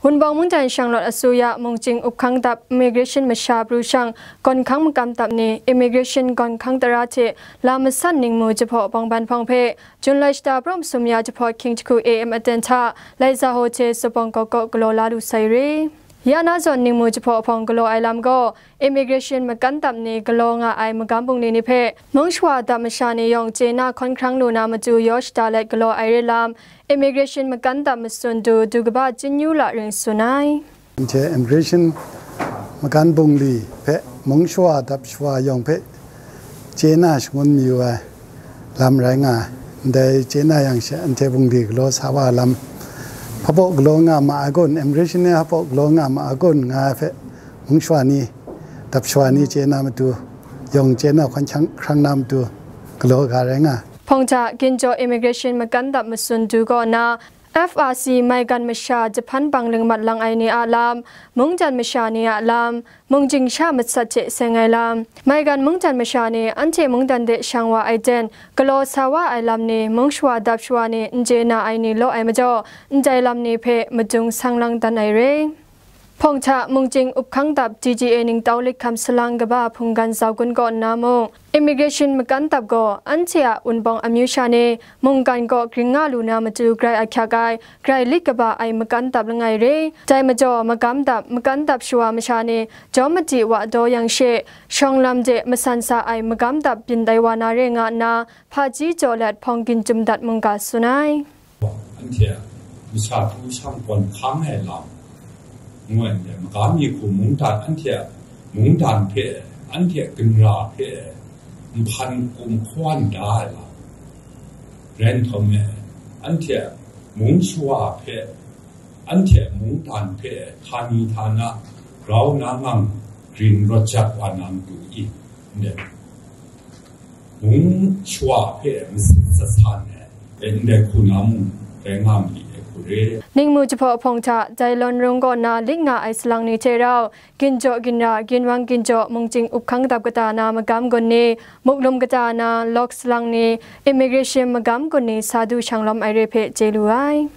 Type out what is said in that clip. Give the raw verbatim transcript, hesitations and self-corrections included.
Wunpawng mungdan shanglawt asuya mungchying uphkang dap immigration masha pru shang gawn hkang makam dap ni immigration gawn hkang tara hte lam masan ningmu jahpaw bawngban hpawng hpe Jun lai shata prum sum ya jahpaw hkying jahku A M aten hta Laiza Hotel Supawng Kawkaw galaw la lu sai re. Ya na zawn ningmu jahpaw hpawng galaw ai lam gaw immigration makan dap ni galaw nga ai magam bungli ni hpe mung shawa dap masha ni yawng chye na hkawn hkrang lu na matu yaw shada let galaw ai re lam, immigration makan dap matsun du du kaba Chyenyu La Ring tsun ai. Anhte immigration makan bungli hpe mung shawa dap shawa yawng hpe chye na shangun mayu ai lam rai nga ai. Ndai chye na yang she anhte bungli galaw sa wa ai lam, hpabaw galaw nga ma ai kun, immigration ni hpabaw galaw nga ma ai kun nga ai hpe mung shawa ni, dap shawa ni chye na matu, yawng chye na hkawn hkyang hkrang na matu galaw ga rai nga ai. Hpawng hta, Ginjaw immigration makan dap matsun du kaw na, F R C maigan masha jahpan bang lingmat lang ai ni a lam, mungdan masha ni a lam, mungchying sha matsat hte seng ai lam, maigan mungdan masha ni anhte mungdan de shang wa ai jen, galaw sa wa ai lam ni, mung shawa dap shawa ni n chye na ai ni law ai majaw, ndai lam ni hpe madung sang lang dan ai re. Hpawng hta, mungchying uphkang dap D G A ningtau lit hkam salang kaba hpunggan zau gun kaw nna mung, immigration makan dap gaw anhte a wunpawng amyu sha ni mungkan kaw gring nga lu na matu grai ahkyak ai, grai lit kaba ai makan dap langai re. Dai majaw, magam dap, makan dap shawa masha ni jawm madi wa daw yang she, shawng lam de masan sa ai magam dap byin tai wa na re nga nna, hpaji jaw let hpawng ginjum dat mungga tsun ai. Anhte a masha pru shang gawn hkang ai lam, ngu ai ndai, magam mi hku mungdan, anhte a mungdan hpe, anhte a ginra hpe, nhpan hkum hkawan da ai lam, rai nhtawm e, anhte a mung shawa hpe, anhte a mungdan hpe htani htana grau na ngang grin rawt jat wa na matu i, ndai mung shawa hpe masit zasan ai, ndai hku na mung rai nga ma li ai hku re. Ningmu jahpaw hpawng hta, dai lawn rung kaw na lit nga ai salang ni hte rau, ginjaw ginra, ginwang ginjaw, mungchying uphkang dap kata na magam gun ni, muklum kata na lawk salang ni, immigration magam gun ni sa du shang lawm ai re hpe chye lu ai.